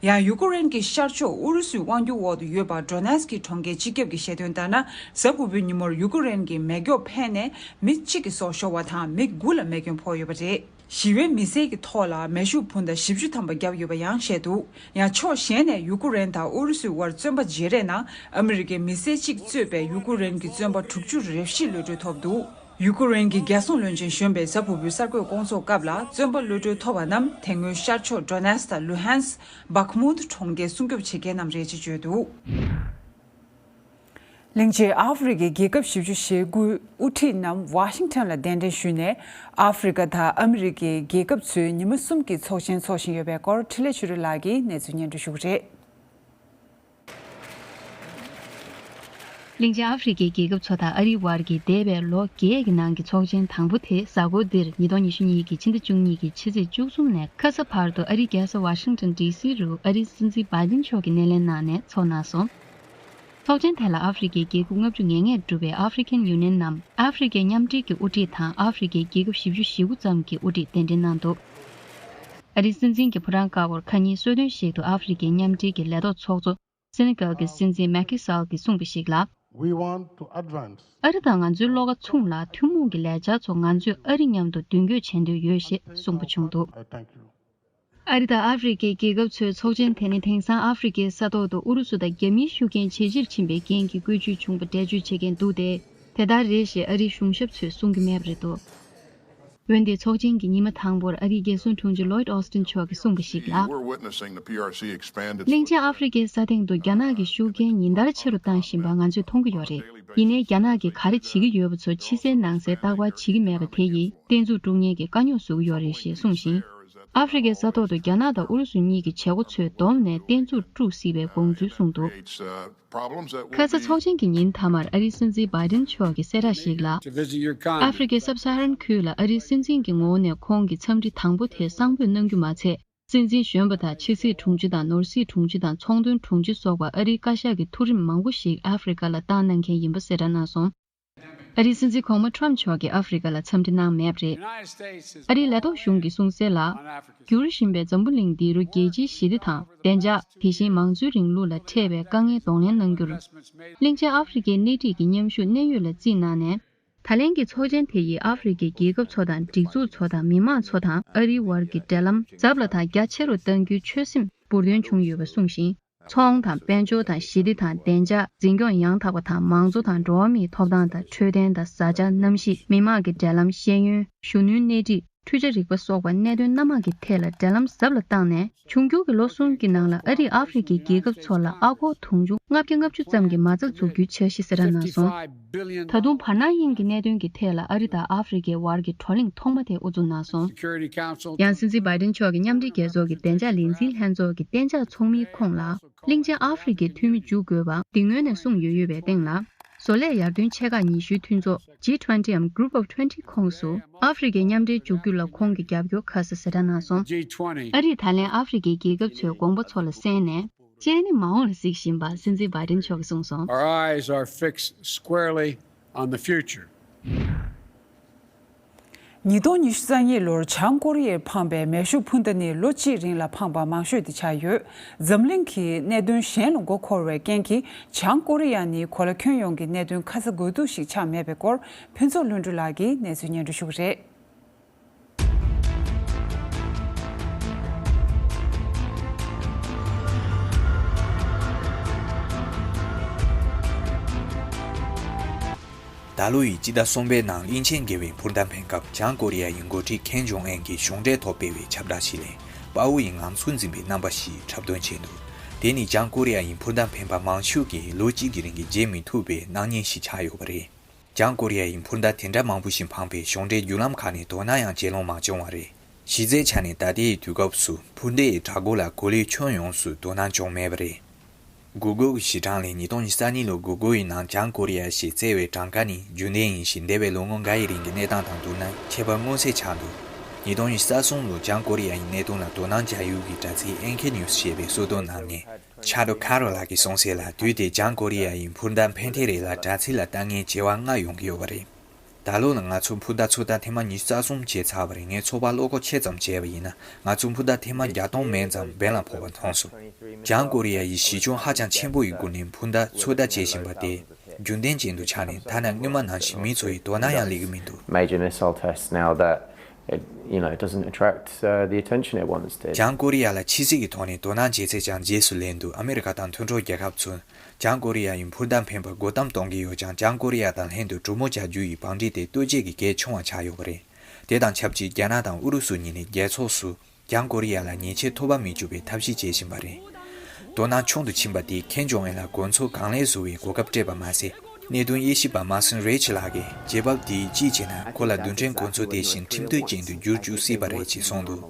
ཡང་ཡུ་ཀེ་རེན་གྱི་ཤར་ཕྱོགས་ཨུ་རུ་སུའི་དབང་སྒྱུར་འོག་ཏུ་ཡོད་པ་ཌོ་ནེ་སི་ཀི་གྲོང་ཁྱེར་སྤྱི་ཁྱབ་ཀྱིས་བཤད་དོན་ལྟར་ན། གཟའ་ཕུར་བུའི་ཉིན་མོར་ཡུ་ཀེ་རེན་གྱི་མེ་སྒྱོགས་འཕེན་ནས་མི་གཅིག་གི་སྲོག་ཤོར་བ་དང་། མི་དགུ་ལ་རྨས་སྐྱོན་ཕོག་ཡོད་པ་རེད། ཞི་བའི་མི་སེར་གྱི་ཐོག་ལ་མེ་ཤུགས་འཕུར་མདའ་བཞི་བཅུ་ཐམ་པ་བརྒྱབ་ཡོད་པ་ཡང་བཤད་འདུག། ཡང་ཕྱོགས་གཞན་ནས་ཡུ་ཀེ་རེན་དང་ཨུ་རུ་སུའི་དབར་བཙོན་པ་བརྗེ་རེས་ནང་ཨ་མི་རི་ཀའི་མི་སེར་གཅིག་གཙོས་པའི་ཡུ་ཀེ་རེན་གྱི་བཙོན་པ་དྲུག་ཅུ་རེ་བཞི་གློད་གྲོལ་ཐོབ་འདུག། ཡུ་ཀེ་རེན་གྱི་རྒྱལ་སྲུང་བློན་ཆེན་གཞོན་པས་གཟའ་ཕུར་བུའི་གསར་འགོད་སྐོང་ཚོགས་སྐབས་ལ། བཙོན་པ་གློད་གྲོལ་ཐོབ་པ་རྣམས་དེ་སྔོན་ཤར་ཕྱོགས་ཌོ་ནེ་སི་དང་ལུ་ཧན་སི། བྷག་མུ་ཏུ་གྲོང་ཁྱེར་སྲུང་སྐྱོབ་བྱེད་མཁན་རྣམས་རེད་ཅེས་བརྗོད་འདུག། གླིང་ཆེན་ཨ་ཧྥེ་རི་ཁའི་རྒྱལ་ཁབ་བཞི་བཅུ་ཞེ་དགུའི་དབུ་ཁྲིད་རྣམས་ཝ་ཤིང་ཊོན་ལ་གདན་འདྲེན་ཞུས་ནས། ཨ་ཧྥེ་རི་ཁ་དང་ཨ་མི་རི་ཀའི་རྒྱལ་ཁབ་ཚོས་ཉི་མ་གསུམ་གྱི་ཚོགས་ཆེན་འཚོགས་བཞིན་ཡོད་པའི་སྐོར་འཕྲིན་ལས་ཆོས་སྒྲོན་ལགས་ཀྱིས་གནས་ཚུལ་སྙན་སྒྲོན་ཞུ་གི་རེད། གླིང་ཆེན་ཨ་ཧྥེ་རི་ཁའི་རྒྱལ་ཁབ་ཚོ་དང་ཨ་རིའི་དབར་གྱི་འདས་པའི་ལོ་བརྒྱད་ཀྱི་ནང་གི་ཚོགས་ཆེན་དང་པོ་དེ་གཟའ་འཁོར་འདིར་ཉིས་སྟོང་ཉི་ཤུ་གཉིས་ཀྱི་ཕྱི་ཟླ་བཅུ་གཉིས་ཀྱི་ཕྱི་ཚེས་བཅུ་གསུམ་ནས་ཁ་ས་བར་དུ་ཨ་རིའི་རྒྱལ་ས་ཝ་ཤིང་ཊོན་ཌི་སི་རུ་ཨ་རིའི་སྲིད་འཛིན་བྷའི་ཌེན་མཆོག་གིས་སྣེ་ལེན་གནང་ནས་འཚོགས་གནང་སོང་། ཚོགས་ཆེན་དེ་ལ་ཨ་ཧྥེ་རི་ཁའི་རྒྱལ་ཁབ་ལྔ་བཅུ་ང་ལྔས་གྲུབ་པའི་ཨ་ཧྥེ་རི་ཁན་ཡུ་ནི་ཡན་ནམ་ཨ་ཧྥེ་རི་ཁའི་མཉམ་འབྲེལ་གྱི་དབུ་ཁྲིད་དང་ཨ་ཧྥེ་རི་ཁའི་རྒྱལ་ཁབ་བཞི་བཅུ་ཞེ་དགུ་ཙམ་གྱི་དབུ་ཁྲིད་གདན་འདྲེན་གནང་འདུག་ཨ་རིའི་སྲིད་འཛིན་གྱི་ཕོ་བྲང་དཀར་པོར་ཁ་ཉིན་གསོལ་སྟོན་ཞིག་ཏུ་ཨ་ཧྥེ་རི་ཁའི་མཉམ་འབྲེལ་གྱི་ལས་ཐོག་ཚོགས་གཙོ་སེ་ནི་གལ་གྱི་སྲིད་འཛིན་མེ་ཁི་སལ་གྱིས་གསུངས་པ་ཞིག་ལ། We want to advance. ཨ་རི་དང་ང་ཚོའི་བློ་ཁ་མཚུངས་ལ་ཐུན་མོང་གི་ལས་འཆར་ཚོ་ང་ཚོས་ཨ་རི་མཉམ་དུ་མདུན་སྐྱོད་བྱེད་འདོད་ཡོད་ཞེས་གསུངས་པ་བྱུང་འདུག I thank you. ཨ་རི་དང་ཨ་ཧྥེ་རི་ཁའི་རྒྱལ་ཁབ་ཚོའི་ཚོགས་ཆེན་དེ་ནི་དེང་སང་ཨ་ཧྥེ་རི་ཁའི་ས་ཐོག་ཏུ་ཨུ་རུ་སུ་དང་རྒྱ་མིའི་ཤུགས་རྐྱེན་ཇེ་ཆེར་ཕྱིན་པའི་རྐྱེན་གྱིས་བཀོལ་སྤྱོད་བྱུང་བ་འགྲེལ་བརྗོད་བྱེད་མཁན་འདུག་སྟེ། དེ་ལྟར་རེད་ཞེས་ཨ་རིའི་གཞུང་ཞབས་ཚོས་གསུང་གི་མེད་པ་རེད་འདུག་འོན་ཏེ་ཚོགས་ཆེན་གྱི་ཉི་མ་དང་པོར་ཨ་རིའི་རྒྱལ་སྲུང་དྲུང་ཆེ་ལོའིད་ཨོ་སྟིན་མཆོག་གིས་གསུངས་པ་ཞིག་ལ། We're witnessing the P R C expand its གླིང་ཆེན་ཨ་ཧྥེ་རི་ཁའི་ས་སྟེང་དུ་རྒྱ་ནག་གི་ཤུགས་རྐྱེན་ཉིན་ལྟར་ཆེ་རུ་བཏང་བཞིན་པ་ང་ཚོས་མཐོང་གི་ཡོད་རེད། ཡིན་ནའི་རྒྱ་ནག་གིས་ག་རེ་བྱེད་ཀྱི་ཡོད་པ་ཚོ་ཕྱི་གསལ་ནང་གསལ་རྟག་པར་བྱེད་ཀྱི་མེད་པ་དེ་ཡིས་བསྟན་འཛུགས་དཀྲུག་མཁན་གྱི་དཀའ་རྙོག་བཟོ་གི་ཡོད་རེད་ཞེས་གསུངས་ཤིང་། ཨ་ཧྥེ་རི་ཁའི་ས་ཐོག་ཏུ་རྒྱ་ནག་དང་ཨུ་རུ་སུ་གཉིས་ཀྱི་བྱེད་སྒོ་ཚོས་བསྡོམས་ནས་བསྟན་འཛུགས་དཀྲུག་སྲིད་པའི་དགོངས་ཚུལ་གསུངས་འདུག་ཁ་ས་ཚོགས་ཆེན་གྱི་ཉིན་མཐའ་མར་ཨ་རིའི་སྲིད་འཛིན་བྷའི་ཌེན་མཆོག་གིས་གསལ་བསྒྲགས་ཤིག་ལ། ཨ་ཧྥེ་རི་ཁའི་སབ་ས་ཧ་རན་ཁུལ་ལ་ཨ་རིའི་སྲིད་འཛིན་གྱི་ངོ་བོ་ནས་ཁོང་གི་འཚམས་འདྲི་དང་པོ་དེ་གསང་འབོད་གནང་རྒྱུ་མ་ཚད། སྲིད་འཛིན་གཞོན་པ་དང་ཕྱི་སྲིད་དྲུང་ཆེ་དང་ནོར་སྲིད་དྲུང་ཆེ་དང་ཚོང་དོན་དྲུང་ཆེ་སོགས་པ་ཨ་རིའི་བཀའ་ཤག་གི་མཐོ་རིམ་མང་པོ་ཞིག་ཨ་ཧྥེ་རི་ཁ་ལ་བཏང་གནང་མཁན་ཡིན་པ་གསལ་བསྒྲགས་གནང་སོང་། ཨ་རིའི་སྲིད་འཛིན་གོང་མ་ཁྲམ་མཆོག་གིས་ཨ་ཧྥེ་རི་ཁ་ལ་འཚམས་འདྲི་གནང་མེད་པ་རེད། ཨ་རིའི་ལས་ཐོག་གཞུང་གིས་གསུངས་གསལ་ལ། འགྱུར་བཞིན་པའི་འཛམ་བུ་གླིང་འདི་རུ་རྒྱལ་སྤྱིའི་ཞི་བདེ་དང་བདེ་འཇགས། དེ་བཞིན་མང་གཙོའི་རིང་ལུགས་ལ་འཕྲད་པའི་དཀའ་ངལ་གདོང་ལེན་གནང་རྒྱུར། གླིང་ཆེན་ཨ་ཧྥེ་རི་ཁའི་སྣེ་ཁྲིད་ཀྱི་མཉམ་ཞུགས་གནད་ཡོད་ལ་རྩིས་གནང་ནས། ད་ལན་གྱི་ཚོགས་ཆེན་དེ་ཡིས་ཨ་ཧྥེ་རི་ཁའི་རྒྱལ་ཁབ་ཚོ་དང་སྒྲིག་འཛུགས་ཚོ་དང་མི་མང་ཚོ་དང་ཨ་རིའི་དབར་གྱི་འབྲེལ་ལམ་ཟབ་ལ་དང་རྒྱ་ཆེ་རུ་གཏང་རྒྱུའི་ཆོད་སེམས་འབུར་འདོན་བྱུང་ཡོད་པ་གསུངས་ཤིང་། ཚོང་དང་དཔལ་འབྱོར་དང་ཞི་བདེ་དང་བདེ་འཇགས། འཛིན་སྐྱོང་ཡང་དག་པ་དང་མང་གཙོ་དང་འགྲོ་བ་མིའི་ཐོབ་ཐང་དང་འཕྲོད་བསྟེན་དང་བཟའ་བཅའ་གནམ་གཤིས། མི་དམངས་ཀྱི་འབྲེལ་ལམ། ཤེས་ཡོན། གཞོན་ནུའི་སྣེ་ཁྲིད། འཕྲུལ་ཆ་རིག་པ་སོགས་པ་གནད་དོན་སྣ་མང་གི་ཐད་ལ་འབྲེལ་ལམ་ཟབ་ལ་བཏང་ནས། འབྱུང་འགྱུར་གྱི་ལོ་གསུམ་གྱི་ནང་ལ་ཨ་རིས་ཨ་ཧྥེ་རི་ཁའི་རྒྱལ་ཁབ་ཚོ་ལ་ཨ་སྒོར་དུང་ཕྱུར་ལྔ་བརྒྱ་ལྔ་བཅུ་ཙམ་གྱི་མ་རྩ་འཛུགས་རྒྱུའི་འཆར་གཞི་གསལ་བསྒྲགས་གནང་སོང་། ད་དུང་བར་སྣང་དབྱིངས་ཀྱི་གནད་དོན་གྱི་ཐད་ལ་ཨ་རི་དང་ཨ་ཧྥེ་རི་ཁའི་དབར་གྱི་བགྲོ་གླེང་ཐོག་མ་དེ་དབུ་འཛུགས་གནང་སོང་། ཡང་སྲིད་འཛིན་བྷའི་ཌེན་མཆོག་གིས་མཉམ་འབྲེལ་རྒྱལ་ཚོགས་ཀྱི་བདེ་འཇགས་ལས་འཛིན་ལྷན་ཚོགས་ཀྱི་གཏན་འཇགས་ཚོགས་མིའི་ཁོངས་ལ། གླིང་ཆེན་ཨ་ཧྥེ་རི་ཁའི་འཐུས་མི་འཇུག་དགོས་པ་འདི་སྔོན་ནས་གསུངས་ཡོད་ཡོད་པའི་སྟེང་ལ། བཟོ་ལས་ཡར་ཐོན་ཆེ་ཁག་ཉི་ཤུའི་མཐུན་ཚོགས་ཇི་ཊུ་ཝེན་ཊི་འམ་Group of Twenty ཁོངས་སུ་ཨ་ཧྥེ་རི་ཁའི་མཉམ་འབྲེལ་འཇུག་རྒྱུ་ལ་ཁོང་གིས་རྒྱབ་སྐྱོར་ཁ་གསལ་གསལ་བསྒྲགས་གནང་སོང་། ཨ་རིས་ད་ལན་ཨ་ཧྥེ་རི་ཁའི་རྒྱལ་ཁབ་ཚོའི་དགོངས་པ་ཚོ་ལ་གསན་ནས། སྤྱན་ནི་མ་འོངས་ལ་གཟིགས་བཞིན་པ་སྲིད་འཛིན་བྷའི་ཌེན་མཆོག་གིས་གསུངས་སོང་། Our eyes are fixed squarely on the future. ཉིས་སྟོང་ཉི་ཤུ་རྩ་གཉིས་ལོར་བྱང་ཀོ་རི་ཡར་འཕངས་པའི་མེ་ཤུགས་འཕུར་མདའ་ནི་ལོ་གཅིག་རིང་ལ་འཕངས་པ་མང་ཤོས་དེ་ཆགས་ཡོད། འཛམ་གླིང་གིས་གནད་དོན་གཞན་ལ་མགོ་འཁོར་བའི་རྐྱེན་གྱིས། བྱང་ཀོ་རི་ཡ་ནི་གོ་ལ་ཁྱོན་ཡོངས་ཀྱི་གནད་དོན་ཁ་ཚ་དགོས་གཏུགས་ཤིག་ཆགས་མེད་པའི་སྐོར། ཕུན་ཚོགས་ལྷུན་གྲུབ་ལགས་ཀྱིས་གནས་ཚུལ་སྙན་སྒྲོན་ཞུ་གི་རེད། ད་ལོ་ཡི་སྤྱི་ཟླ་གསུམ་པའི་ནང་གླིང་ཆེན་རྒྱལ་བའི་འཕུར་མདའ་འཕེན་སྐབས། བྱང་ཀོ་རི་ཡ་ཡི་འགོ་ཁྲིད་ཁེམ་ཇོང་ཨན་གྱིས་གཞུང་འབྲེལ་ཐོག་སྤེལ་བའི་ཁྱབ་བསྒྲགས་ཤིག་ལས། དཔའ་བོ་ཡི་ངང་ཚུལ་འཛིན་པའི་རྣམ་པ་ཞིག་འཁྲབ་སྟོན་བྱས་འདུག་དེ་ནི་བྱང་ཀོ་རི་ཡ་ཡི་འཕུར་མདའ་འཕེན་པ་མང་ཤོས་ཀྱིས་ལོ་གཅིག་གི་རིང་གི་བརྗེད་མི་ཐུབ་པའི་སྣང་བརྙན་ཞིག་ཆགས་ཡོད་པ་རེད། བྱང་ཀོ་རི་ཡ་ཡི་འཕུར་མདའ་དེ་འདྲ་མང་པོ་ཞིག་འཕངས་པས་གཞུང་འབྲེལ་བརྒྱུད་ལམ་ཁག་ནས་དོ་སྣང་ཡང་ཇེ་ལོང་མ་བྱུང་བ་རེད། གཞི་རྩའི་ཆ་ནས་ད་ལྟའི་དུས་སྐབས་སུ་འཕུར་མདའ་ཡི་དྲ་སྒོ་ལ་གོ་ལའི་ཁྱོན་ཡོངས་སུ་དོ་སྣང་བྱུང་མེད་པ་རེད། Google གི་གཞི་གྲངས་ལས་ཉིས་སྟོང་ཉི་ཤུ་རྩ་གཉིས་ལོར་Google ཡི་ནང་བྱང་ཀོ་རི་ཡ་ཞེས་བཙལ་བའི་གྲངས་ཀ་ནི་རྒྱུན་ལྡན་ཡིན་ཞིང་། འདས་པའི་ལོ་ངོ་འགའ་ཡི་རིང་གི་གནས་སྟངས་དང་བསྡུར་ན་ཁྱད་པར་མངོན་གསལ་ཆགས་འདུག་ཉིས་སྟོང་ཉི་ཤུ་རྩ་གསུམ་ལོར་བྱང་ཀོ་རི་ཡ་ཡི་གནད་དོན་ལ་དོ་སྣང་བྱ་ཡུལ་གྱི་དྲ་ཚིགས་ཨེན་ཁེ་ནིའུ་སི་ཞེས་པའི་གསར་གཏོད་ནང་ནས། ཆ་ཌོ་ཁ་རོ་ལགས་ཀྱིས་གསུངས་གསལ་ལ། དུས་དེར་བྱང་ཀོ་རི་ཡ་ཡི་འཕུར་མདའ་འཕེན་ཐེངས་རེ་ལ་དྲ་ཚིགས་ལ་ལྟ་མཁན་བྱེ་བ་ལྔ་ཡོང་གི་ཡོད་པ་རེད། ད་ལོ་ལ་ང་ཚོ་འཕུར་མདའ་ཚོད་ལྟ་ཐེངས་མ་ཉི་ཤུ་རྩ་གསུམ་བྱས་ཚར་བ་རེད། ངས་ཚོད་དཔག་བློ་ཁོག་ཆེ་ཙམ་བྱས་པ་ཡིན་ན། ང་ཚོ་འཕུར་མདའ་ཐེངས་མ་བརྒྱ་སྟོང་མན་ཙམ་འབེན་ལ་ཕོག་པ་མཐོང་སོང་། བྱང་ཀོ་རི་ཡ་ཡིས་གཞི་ཁྱོན་ཧ་ཅང་ཆེན་པོ་ཡི་སྒོ་ནས་འཕུར་མདའ་ཚོད་ལྟ་བྱེད་བཞིན་པ་དེ་རྒྱུན་ལྡན་ཅན་དུ་ཆགས་ནས། ཐ་ན་སྔོན་མ་ནང་བཞིན་མི་ཚོ་ཡིས་དོ་སྣང་ཡང་སླེབས་ཀྱི་མི་འདུག Major missile tests now that it, you know, it doesn't attract, uh, the attention it once did. བྱང་ཀོ་རི་ཡ་ལ་ཕྱི་སྲིད་ཀྱི་ཐོག་ནས་དོ་སྣང་བྱེད་ཚད་ཀྱང་རྗེས་སུ་ལེན་འདུག་ཨ་མེ་རི་ཁ་དང་མཐུན་གྲོགས་རྒྱལ་ཁབ་ཚོས་བྱང་ཀོ་རི་ཡ་ཡི་འཕུར་མདའ་འཕེན་པར་རྒོལ་གཏམ་གཏོང་གི་ཡོད་ཀྱང་། བྱང་ཀོ་རི་ཡ་དང་ལྷན་དུ་གྲོས་མོལ་བྱ་རྒྱུ་ཡི་བང་སྒྲིག་དེ་ལྟོ་ཆས་ཀྱི་གལ་ཆུང་བ་ཆགས་ཡོད་པ་རེད། དེ་དང་ཆབས་ཅིག་རྒྱ་ནག་དང་ཨུ་རུ་སུ་གཉིས་ནས་རྒྱལ་ཚོགས་སུ་བྱང་ཀོ་རི་ཡ་ལ་ཉེས་ཆད་ཐོབ་པ་མི་འཇུག་པའི་ཐབས་ཤེས་བྱེད་བཞིན་པ་རེད། དོ་སྣང་ཆུང་དུ་ཕྱིན་པ་དེས་ཁེམ་ཇོང་ཨན་ལ་དགོངས་ཚུལ་གང་ལེགས་བཟོ་བའི་གོ་སྐབས་སྤྲད་པ་མ་ཟད། གནད་དོན་དབྱེ་ཞིབ་པ་མཱ་སོན་རེ་ཆི་ལགས་ཀྱིས་རྗེས་བབ་དེས་ཅི་བྱས་ན་ཁོ་ལ་རྡུལ་ཕྲན་གོ་མཚོན་དེ་བཞིན་ཁྲིམས་མཐུན་ཅན་དུ་འགྱུར་བཅུག་སྲིད་པ་རེད་ཅེས་གསུངས་འདུག་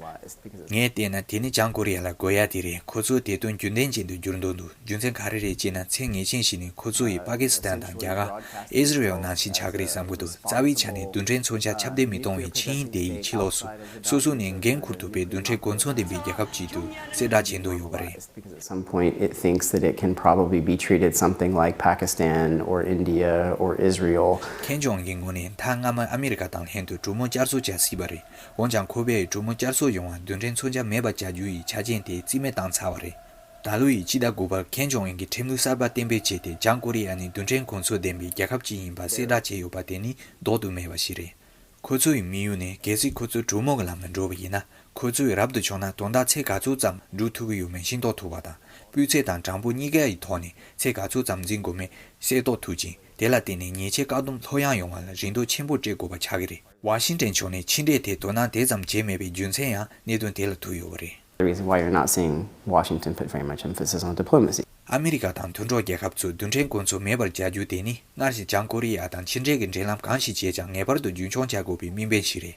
ངས་བལྟས་ན་དེ་ནི་བྱང་ཀོ་རི་ཡ་ལ་དགོས་ཡ་དེ་རེད། ཁོ་ཚོས་དེ་དོན་རྒྱུན་ལྡན་ཅན་དུ་འགྱུར་འདོད་འདུག་རྒྱུ་མཚན་ག་རེ་རེད་ཅེ་ན། ཚད་ངེས་ཅན་ཞིག་ནི་ཁོ་ཚོ་ཡིས་པ་ཀི་སི་ཐན་དང་རྒྱ་གར། ཨི་ཟི་རེལ་ནང་བཞིན་ཆགས་ཀྱི་རེད་བསམ་གྱི་འདུག་རྩ་བའི་ཆ་ནས་རྡུལ་ཕྲན་མཚོན་ཆ་ཁྱབ་གདལ་མི་གཏོང་བའི་ཆིངས་ཡིག་དེ་ཡི་ཕྱི་ལོགས་སུ་སོ་སོ་ནས་འགན་འཁུར་ཐུབ་པའི་རྡུལ་ཕྲན་གོ་མཚོན་ལྡན་པའི་རྒྱལ་ཁབ་ཅིག་ཏུ་གསལ་བསྒྲགས་བྱེད་འདོད་ཡོད་པ་རེད། Because at some point it thinks that it can probably be treated something like Pakistan or India or Israel. ཁེན་ཇོང་གི་ངོས་ནས་ད་སྔ་མ་ཨ་མི་རི་ཀ་དང་ལྷན་དུ་གྲོས་མོལ་བསྐྱར་གསོ་བྱ་སྲིད་པ་རེད། འོན་ཀྱང་ཁོ་པས་གྲོས་མོལ་བསྐྱར་གསོ་ཡོང་བར་རྡུལ་ཕྲན་མཚོན་ཆ་མེད་པར་བྱ་རྒྱུ་ཡི་ཆ་རྐྱེན་དེ་རྩིས་མེད་བཏང་ཚར་བ་རེད། ད་ལོ་ཡི་སྤྱི་ཟླ་དགུ་པར་ཁེན་ཇོང་ཨིན་གྱིས་ཁྲིམས་ལུགས་གསར་པ་གཏན་འབེབས་བྱས་ཏེ། བྱང་ཀོ་རི་ཡ་ནི་རྡུལ་ཕྲན་གོ་མཚོན་ལྡན་པའི་རྒྱལ་ཁབ་ཅིག་ཡིན་པ་གསལ་བསྒྲགས་བྱས་ཡོད་པ་དེ་ནི་ལྡོག་ཏུ་མེད་པ་ཞིག་རེད། ཁོ་ཚོ་ཡི་དམིགས་ཡུལ་ནི། གལ་སྲིད་ཁོ་ཚོས་གྲོས་མོལ་གྱི་ལམ་ལ་འགྲོ་བ་ཡིན་ན། ཁོ་ཚོས་རབ་ཏུ་བྱུང་ན་དོན་དག་ཚད་ག་ཚོད་ཙམ་འགྲུབ་ཐུབ་ཀྱི་ཡོད་མེད་ཤེས་རྟོགས་ཐུབ་པ་དང་། སྤུས་ཚད་དང་གྲངས་འབོར་གཉིས་ཀ་ཡི་ཐོག་ནས་ཚད་ག་ཚོད་ཙམ་འཛིན་དགོས་མེད་གསལ་རྟོགས་ཐུབ་ཅིང་། དེ་ལ་བརྟེན་ནས་ཉེས་ཆད་བཀག་སྡོམ་ལྷོད་ཡངས་ཡོང་བ་ལ་རིན་དོད་ཆེན་པོ་སྤྲད་དགོས་པ་ཆགས་ཀྱི་རེད། ཝ་ཤིང་ཏན་ཕྱོགས་ནས་ཕྱི་འབྲེལ་ཐད་དོ་སྣང་དེ་ཙམ་བྱས་མེད་པའི་རྒྱུ་མཚན་ཡང་གནད་དོན་དེ་ལ་ཐུག་ཡོད་པ་རེད། The reason why you're not seeing Washington put very much emphasis on diplomacy. ཨ་མི་རི་ཀ་དང་མཐུན་གྲོགས་རྒྱལ་ཁབ་ཚོས་རྡུལ་ཕྲན་གོ་མཚོན་མེད་པར་བྱ་རྒྱུ་དེ་ནི། སྔར་བཞིན་བྱང་ཀོ་རི་ཡ་དང་ཕྱི་འབྲེལ་གྱི་འབྲེལ་ལམ་གང་ཞིག་བྱས་ཀྱང་ངེས་པར་དུ་རྒྱུན་འཁྱོངས་བྱ་དགོས་པའི་དམིགས་འབེན་ཞིག་རེད།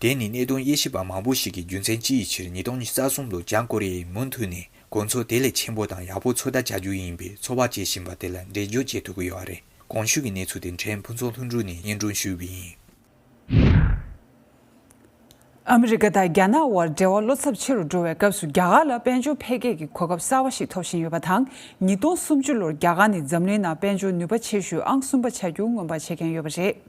དེ་ནི་གནད་དོན་དབྱེ་ཞིབ་པ་མང་པོ་ཞིག་གིས་རྒྱུ་མཚན་ཅི་ཡི་ཕྱིར་ཉིས་སྟོང་ཉི་ཤུ་རྩ་གསུམ་ལོར་བྱང་ཀོ་རི་ཡས་མུ་མཐུད་ནས་གོ་མཚོན་དེ་ལས་ཆེན་པོ་དང་ཡག་པོ་ཚོད་ལྟ་བྱ་རྒྱུ་ཡིན་པའི་ཚོད་དཔག་བྱེད་བཞིན་པ་དེ་ལ་འགྲེལ་བརྗོད་བྱེད་ཐུབ་ཀྱི་ཡོད་རེད། གོང་ཞུས་ཀྱི་གནས་ཚུལ་དེ་ཕྲན་ཕུན་ཚོགས་ལྷུན་གྲུབ་ནས་སྙན་སྒྲོན་ཞུས་པ་ཡིན། ཨ་མི་རི་ཀ་དང་རྒྱ་ནག་དབར་འབྲེལ་བ་བློ་འཚབ་ཆེ་རུ་འགྲོ་བའི་སྐབས་སུ། རྒྱ་གར་ལ་དཔལ་འབྱོར་འཕེལ་རྒྱས་ཀྱི་གོ་སྐབས་གསར་བ་ཞིག་ཐོབ་བཞིན་ཡོད་པ་དང་། ཉིས་སྟོང་སུམ་ཅུ་ལོར་རྒྱ་གར་ནི་འཛམ་གླིང་ནང་དཔལ་འབྱོར་ནུས་པ་ཆེ་ཤོས་ཨང་གསུམ་པ་ཆགས་རྒྱུ་སྔོན་དཔག་བྱེད་མཁན་ཡོད་པ་རེད།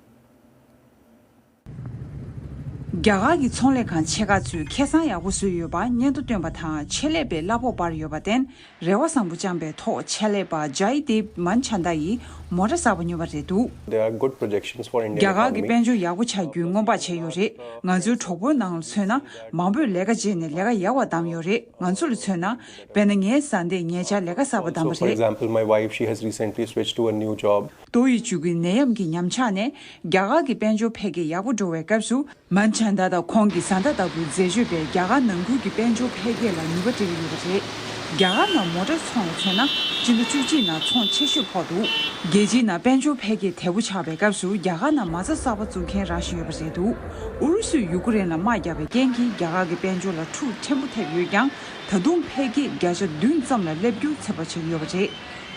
རྒྱ་གར་གྱི་ཚོང་ལས་ཁང་ཆེ་ཁག་ཚོས་ཁེ་བཟང་ཡག་པོ་བཟོས་ཡོད་པ་སྙན་ཐོ་བཏོན་པ་དང་། ཆེད་ལས་པའི་གླ་ཕོགས་སྤར་ཡོད་པར་བརྟེན། རེ་བ་བཟང་པོ་བཅངས་པའི་ཐོག་ཆེད་ལས་པ་ཇའི་དེབ་མན་ཆན་དཱ་ཡིས་མོ་ཊ་གསར་པ་ཉོས་པ་རེད་འདུག There are good projections for Indian རྒྱ་གར་གྱི་economy. དཔལ་འབྱོར་ཡག་པོ་ཆགས་རྒྱུའི་སྔོན་དཔག་བྱས་ཡོད་རེད། ང་ཚོའི་གྲོགས་པོའི་ནང་ལ་མཚོན་ན། མང་པོས་ལས་ཀ་བརྗེས་ནས་ལས་ཀ་ཡག་པ་བདམས་ཡོད་རེད། ང་ཚོ་ལ་མཚོན་ན། དཔེར་ན། ངའི་བཟའ་ཟླས་ཉེ་ཆར་ལས་ཀ་གསར་པ་བདམས་པ་So, for རེད། Example, my wife, she has recently switched to a new job. ཏོག་དབྱིབས་ཅུ་གི་ནད་ཡམས་ཀྱི་ཉམས་ཆག་ནས་རྒྱ་གར་གྱི་དཔལ་འབྱོར་འཕེལ་རྒྱས་ཡག་པོ་འགྲོ་བའི་སྐབས་སུ། མན་ཆན་དཱ་དང་ཁོང་གི་བཟའ་ཟླ་ལྟ་བུའི་འཛད་སྤྱོད་པས་རྒྱ་གར་ནང་ཁུལ་གྱི་དཔལ་འབྱོར་འཕེལ་རྒྱས་ལ་ནུས་པ་སྤྲད་ཀྱི་ཡོད་པ་རེད། རྒྱ་གར་ནང་མོ་ཊ་ཚོང་ལ་མཚོན་ན། སྤྱི་ཟླ་བཅུ་གཅིག་ནང་ཚོང་ཆེ་ཤོས་ཕོག་འདུག་རྒྱལ་སྤྱིའི་ནང་དཔལ་འབྱོར་འཕེལ་རྒྱས་དལ་པོ་ཆགས་པའི་སྐབས་སུ། རྒྱ་གར་ནང་མ་རྩ་གསར་པ་བཙུགས་མཁན་རག་བཞིན་ཡོད་པ་རེད་འདུག་ཨུ་རུ་སུས་ཡུ་ཀེ་རེན་ལ་དམག་བརྒྱབ་པའི་རྐྱེན་གྱིས་རྒྱ་གར་གྱི་དཔལ་འབྱོར་ལ་འཁྲུག་ཕྲན་བུ་ཐེབས་ཡོད་ཀྱང་། ད་དུང་འཕེལ་རྒྱས་བརྒྱ་ཆ་བདུན་ཙམ་ལ་སླེབས་རྒྱུ་ཚོད་དཔག་བྱེད་ཀྱི་ཡོད་པ་རེད།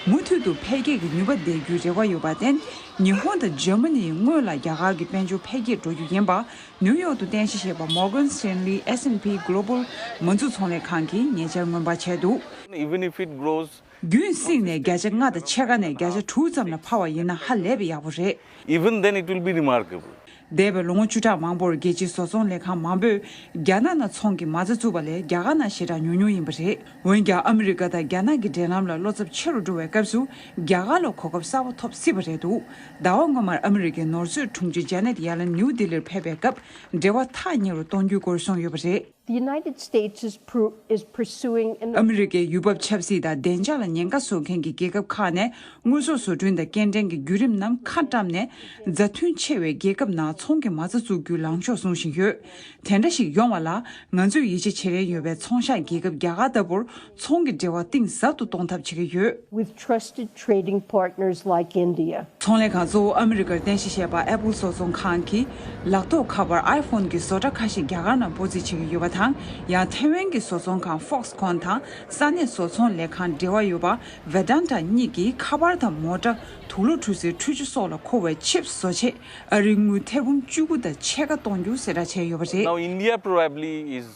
མུ་མཐུད་དུ་འཕེལ་རྒྱས་ཀྱི་ནུས་པ་ལྡན་རྒྱུའི་རེ་བ་ཡོད་པར་བརྟེན། ཉི་ཧོང་དང་འཇར་མ་ནི་ཡིས་སྔོན་ལ་རྒྱ་གར་གྱི་དཔལ་འབྱོར་འཕེལ་རྒྱས་འགྲོ་རྒྱུ་ཡིན་པ། ནིའུ་ཡོག་ཏུ་རྟེན་གཞི་བྱས་པ་Morgan Stanley S&P Global མ་འཛུགས་ཚོང་ལས་ཁང་གིས་ཉེ་ཆར་སྔོན་དཔག་བྱས་འདུག Even if it grows རྒྱུན་བསྲིངས་ནས་བརྒྱ་ཆ་ལྔ་དང་ཕྱེད་ཀ་ནས་བརྒྱ་ཆ་དྲུག་ཙམ་ལ་འཕར་བ་ཡིན་ན་ཧ་ལས་པའི་ཡག་པོ་རེད། Even then, it will be remarkable. འདས་པའི་ལོ་ངོ་བཅུ་ཕྲག་མང་པོར་རྒྱལ་སྤྱིའི་བཟོ་ཚོང་ལས་ཁང་མང་པོས་རྒྱ་ནག་ནང་ཚོང་གི་མ་རྩ་བཙུགས་པ་ལས་རྒྱ་གར་ནང་ཞེ་དྲག་ཉུང་ཉུང་ཡིན་པ་རེད། འོན་ཀྱང་ཨ་མི་རི་ཀ་དང་རྒྱ་ནག་གི་འབྲེལ་ལམ་ལ་བློ་འཚབ་ཆེ་རུ་འགྲོ་བའི་སྐབས་སུ་རྒྱ་གར་ལ་གོ་སྐབས་གསར་པ་ཐོབ་སྲིད་པ་རེད་འདུག་ཟླ་བ་སྔོན་མར་ཨ་མི་རི་ཀའི་ནོར་མཛོད་དྲུང་ཆེ་ཇ་ནེད་ཡ་ལན་ནིའུ་ལྡི་ལིར་ཕེབས་པའི་སྐབས་འབྲེལ་བ་ཐག་ཉེ་རུ་གཏོང་རྒྱུའི་སྐོར་གསུངས་ཡོད་པ་རེད། The United States is pro- is pursuing an ཨ་མི་རི་ཀས་ཡུལ་བབ་ཆབ་སྲིད་དང་བདེ་འཇགས་ལ་ཉེན་ཁ་བཟོ་མཁན་གྱི་རྒྱལ་ཁབ་ཁག་ནས་དངོས་ཟོག་བཟོ་སྐྲུན་དང་སྐྱེལ་འདྲེན་གྱི་བརྒྱུད་རིམ་རྣམས་ཁ་བཀྲམ་ནས། མཛའ་མཐུན་ཆེ་བའི་རྒྱལ་ཁབ་ནང་ཚོང་གི་མ་རྩ་བཙུགས་རྒྱུའི་ལངས་ཕྱོགས་བཟུང་བཞིན་ཡོད། དེ་འདྲ་ཞིག་ཡོང་བ་ལ་ང་ཚོས་ཡིད་ཆེས་བྱེད་རན་ཡོད་པའི་ཚོང་ཤག་རྒྱལ་ཁབ་རྒྱ་གར་ལྟ་བུར་ཚོང་གི་འབྲེལ་བ་གཏིང་ཟབ་ཏུ་གཏོང་ཐབས་བྱེད་ཀྱི་ཡོད། With trusted trading partners like India. ཚོང་ལས་ཁང་གཙོ་བོ་ཨ་མི་རི་ཀར་རྟེན་གཞི་བྱས་པ་Apple བཟོ་ཚོང་ཁང་གིས་ལག་ཐོགས་ཁ་པར་iPhone གྱི་བཟོ་གྲྭ་ཁ་ཤས་རྒྱ་གར་ནང་སྤོ་རྩིས་བྱེད་ཀྱི་ཡོད་པ་དང་། ཡང་ཐེ་ཝན་གྱི་བཟོ་ཚོང་ཁང་Foxconn དང་ས་གནས་བཟོ་ཚོང་ལས་ཁང་འབྲེལ་བ་ཡོད་པ་Vedanta གཉིས་ཀྱིས་ཁ་པར་དང་མོ་ཊ། དུག་ལོག་འཁྲུ་སའི་འཕྲུལ་ཆས་སོགས་ལ་མཁོ་བའི་ཆིབས་བཟོ་ཆེད་ཨ་རིའི་དངུལ་ཐེར་འབུམ་བཅུ་དགུ་དང་ཕྱེད་ཀ་གཏོང་རྒྱུ་གསལ་བསྒྲགས་བྱས་ཡོད་པ་རེད། Now, India probably is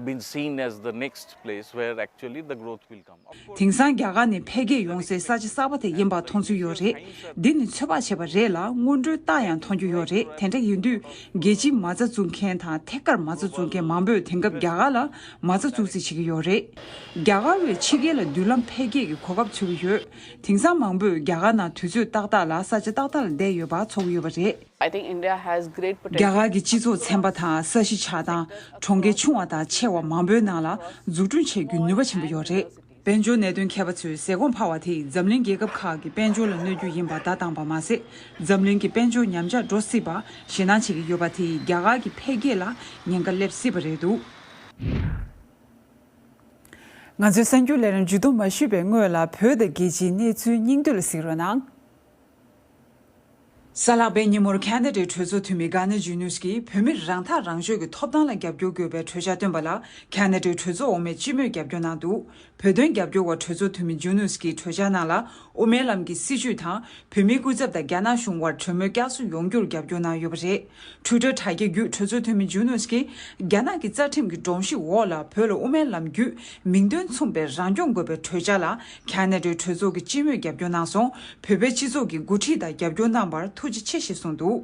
been seen as the next place where actually the growth will come. Of course, དེང་སང་རྒྱ་གར་ནི་འཕེལ་རྒྱས་ཡོང་སའི་ས་ཆ་གསར་པ་དེ་ཡིན་པ་མཐོང་ཚུལ་ཡོད་རེད། འདི་ནི་ཚོད་དཔག་བྱས་པ་རེད་ལ་སྔོན་འགྲོའི་རྟགས་ཡང་མཐོང་རྒྱུ་ཡོད་རེད། དེ་འདྲ་ཡིན་དུས་རྒྱལ་སྤྱིའི་མ་རྩ་འཛུགས་མཁན་དང་ཐད་ཀར་མ་རྩ་འཛུགས་མཁན་མང་པོས་དེང་སྐབས་རྒྱ་གར་ལ་མ་རྩ་འཛུགས་རྩིས་བྱེད་ཀྱི་ཡོད་རེད། རྒྱ་གར་བས་ཕྱི་རྒྱལ་ལ་མདུན་ལམ་འཕེལ་རྒྱས་ཀྱི་གོ་སྐབས་འཚོལ་གྱི་ཡོད། དེང་སང་མང་པོས་རྒྱ་གར་ནང་དུས་ཚོད་ཏག་ཏག་ལ་ས་ཆ་ཏག་ཏག་ལ་བསྡད་ཡོད་པ་ཚོར་གྱི་ཡོད་པ་རེད། I think India has great potential. རྒྱ་གར་གྱི་སྤྱི་ཚོགས་ཚན་པ་དང་ས་གཞི་ཆགས་སྟངས་གྲོང་ཁྱེར་ཆུང་བ་དང་ཆེ་བ་མང་པོའི་ནང་ལ་འཛུགས་སྐྲུན་བྱེད་རྒྱུའི་ནུས་པ་ཆེན་པོ་ཡོད་རེད། དཔལ་འབྱོར་གནད་དོན་མཁས་པ་ཚོས་ཟས་གོང་འཕར་བ་དེས་འཛམ་གླིང་རྒྱལ་ཁབ་ཁག་གི་དཔལ་འབྱོར་ལ་གནོད་རྒྱུ་ཡིན་པ་བརྡ་བཏང་པ་མ་ཟད། འཛམ་གླིང་གི་དཔལ་འབྱོར་ཉམས་ཆག་འགྲོ་སྲིད་པ་ཞེད་སྣང་བྱེད་ཀྱི་ཡོད་པ་དེས་རྒྱ་གར་གྱི་འཕེལ་རྒྱས་ལ་ཉེན་ཁ་སླེབས་སྲིད་པ་རེད་འདུག་ང་ཚོའི་གསར་འགྱུར་ལས་རིམ་མཇུག་བསྡོམས་མ་ཞུས་པའི་སྔོན་ལ་བོད་དང་རྒྱལ་སྤྱིའི་གནས་ཚུལ་སྙིང་བསྡུས་ལ་གཟིགས་རོགས་གནང་། གཟའ་ལྷག་པའི་ཉིན་མོར་ཁ་ན་ཌའི་གྲོས་ཚོགས་འཐུས་མི་གྷ་ནི་ཇུ་ནུས་ཀྱིས་བོད་མིར་རང་ཐག་རང་གཅོད་ཀྱི་ཐོབ་ཐང་ལ་རྒྱབ་སྐྱོར་དགོས་པའི་གྲོས་འཆར་བཏོན་པ་ལ་ཁ་ན་ཌའི་གྲོས་ཚོགས་འོག་མས་སྤྱི་མོས་རྒྱབ་སྐྱོར་གནང་འདུག་བོད་དོན་རྒྱབ་སྐྱོར་བ་གྲོས་ཚོགས་འཐུས་མི་ཇུ་ནུས་ཀྱིས་གྲོས་འཆར་ནང་ལ་དབུ་མའི་ལམ་གྱི་སྲིད་བྱུས་དང་བོད་མིའི་སྐུ་ཚབ་དང་རྒྱ་ནག་གཞུང་དབར་གྲོས་མོལ་བསྐྱར་གསོ་ཡོང་རྒྱུར་རྒྱབ་སྐྱོར་གནང་ཡོད་པ་རེད། ཊུའི་ཊར་དྲ་རྒྱའི་བརྒྱུད་གྲོས་ཚོགས་འཐུས་མི་ཇུ་ནུས་ཀྱིས་རྒྱ་ནག་གི་རྩ་ཁྲིམས་ཀྱི་སྒྲོམ་གཞི་འོག་ལ་བོད་ལ་དབུ་མའི་ལམ་བརྒྱུད་མིང་དོན་མཚུངས་པའི་རང་སྐྱོང་དགོས་པའི་གྲོས་འཆར་ལ་ཁ་ན་ཌའི་གྲོས་ཚོགས་ཀྱིས་སྤྱི་མོས་རྒྱབ་སྐྱོར་གནང་སོང་། བོད་པའི་སྤྱི་ཚོགས་ཀྱིས་འགོ་ཁྲིད་དང་རྒྱབ་སྐྱོར་གནང་བར་ཐུགས་རྗེ་ཆེ་ཞེས་གསུངས་འདུག་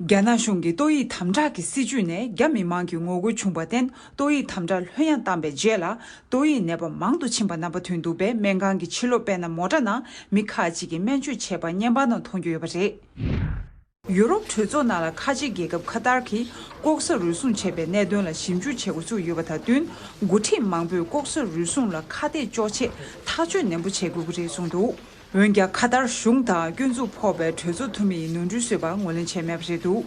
རྒྱ་ནག་གཞུང་གིས་ཏོག་དབྱིབས་དམ་དྲག་གི་སྲིད་བྱུས་ནས་རྒྱ་མི་མང་གི་ངོ་རྒོལ་བྱུང་བར་བརྟེན་ཏོག་དབྱིབས་དམ་དྲག་ལྷོད་ཡངས་བཏང་པའི་རྗེས་ལ་ཏོག་དབྱིབས་ནད་པ་མང་དུ་ཕྱིན་པ་རྣམ་པ་ཐོན་འདུག་པས་སྨན་ཁང་གི་ཕྱི་ལོགས་དཔེར་ན་མོ་ཊ་ནང་མི་ཁག་ཅིག་གིས་སྨན་བཅོས་བྱས་པ་བརྙན་པར་ནང་མཐོང་རྒྱུ་ཡོད་པ་རེད། ཡུ་རོབ་གྲོས་ཚོགས་ནང་ལ་ཁ་ཆེ་རྒྱལ་ཁབ་ཁ་ཏར་གྱིས་ལྐོག་ཟ་རུལ་སུངས་བྱས་པའི་གནད་དོན་ལ་ཞིབ་འཇུག་བྱེད་འགོ་བཙུགས་ཡོད་པ་དང་བསྟུན། འགོ་ཁྲིད་མང་པོས་ལྐོག་ཟ་རུལ་སུངས་ལ་ཁ་གཏད་གཅོག་ཆེད་ཐག་གཅོད་ནན་པོ་བྱེད་དགོས་ཀྱི་རེད་གསུངས་འདུག་འོན་ཀྱང་ཁ་ཏར་གཞུང་དང་སྐྱོན་འཛུགས་ཕོག་པའི་གྲོས་ཚོགས་འཐུས་མི་ཡིས་ནོར་འཁྲུལ་བཟོས་པར་ངོས་ལེན་བྱས་མེད་པ་རེད་འདུག་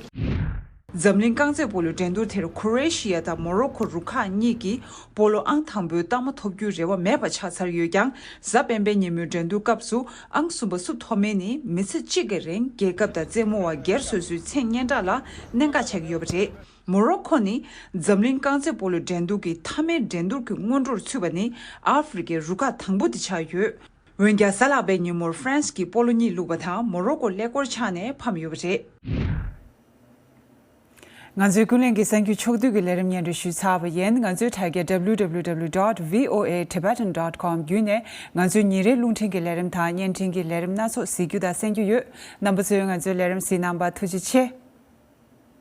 འཛམ་གླིང་རྐང་རྩེད་སྤོ་ལོའི་འགྲན་བསྡུར་དེར་ཁོ་རེ་ཤི་ཡ་དང་མོ་རོ་ཁོ་རུ་ཁག་གཉིས་ཀྱིས་སྤོ་ལོ་ཨང་དང་པོའི་རྟགས་མ་ཐོབ་རྒྱུའི་རེ་བ་མེད་པ་ཆགས་ཚར་ཡོད་ཀྱང་། གཟའ་སྤེན་པའི་ཉིན་མོའི་འགྲན་བསྡུར་སྐབས་སུ་ཨང་གསུམ་པ་སུ་ཐོབ་མིན་ནི་མི་ཚེ་གཅིག་གི་རིང་རྒྱལ་ཁབ་དང་རྩེད་མོ་བ་སྒེར་སོ་སོའི་མཚན་སྙན་གྲགས་ལ་གནད་འགག་ཆགས་ཀྱི་ཡོད་པ་རེད། མོ་རོ་ཁོ་ནི་འཛམ་གླིང་རྐང་རྩེད་སྤོ་ལོའི་འགྲན་བསྡུར་གྱི་མཐའ་མའི་འགྲན་བསྡུར་གྱི་སྔོན་འགྲོར་ཚུད་པ་ནི་ཨ་ཧྥེ་རི་ཁའི་རུ་ཁག་དང་པོ་དེ་ཆགས་ཡོད། འོན་ཀྱང་གཟའ་ལྷག་པའི་ཉིན་མོར་ཧྥ་རན་སི་གིས་སྤོ་ལོ་གཉིས་བླུགས་པ་དང་མོ་རོ་ཀོ་ཀླད་ཀོར་ཆགས་ནས་ཕམ་ཡོད་པ་རེད། ང་ཚོའི་ཀུན་གླེང་གི་གསར་འགྱུར་ཕྱོགས་བསྡུས་ཀྱི་ལས་རིམ་སྙན་སྒྲོན་ཞུས་ཚར་བ་ཡིན། ང་ཚོའི་དྲ་རྒྱ་W W W dot V O A Tibetan dot com བརྒྱུད་ནས་ང་ཚོའི་ཉིན་རེའི་རླུང་འཕྲིན་གྱི་ལས་རིམ་དང་བརྙན་འཕྲིན་གྱི་ལས་རིམ་སྣ་ཚོགས་གཟིགས་རྒྱུ་དང་གསན་རྒྱུ་ཡོད། རྣམ་པ་ཚོས་ང་ཚོའི་ལས་རིམ་གཟིགས་གནང་བར་ཐུགས་རྗེ་ཆེ།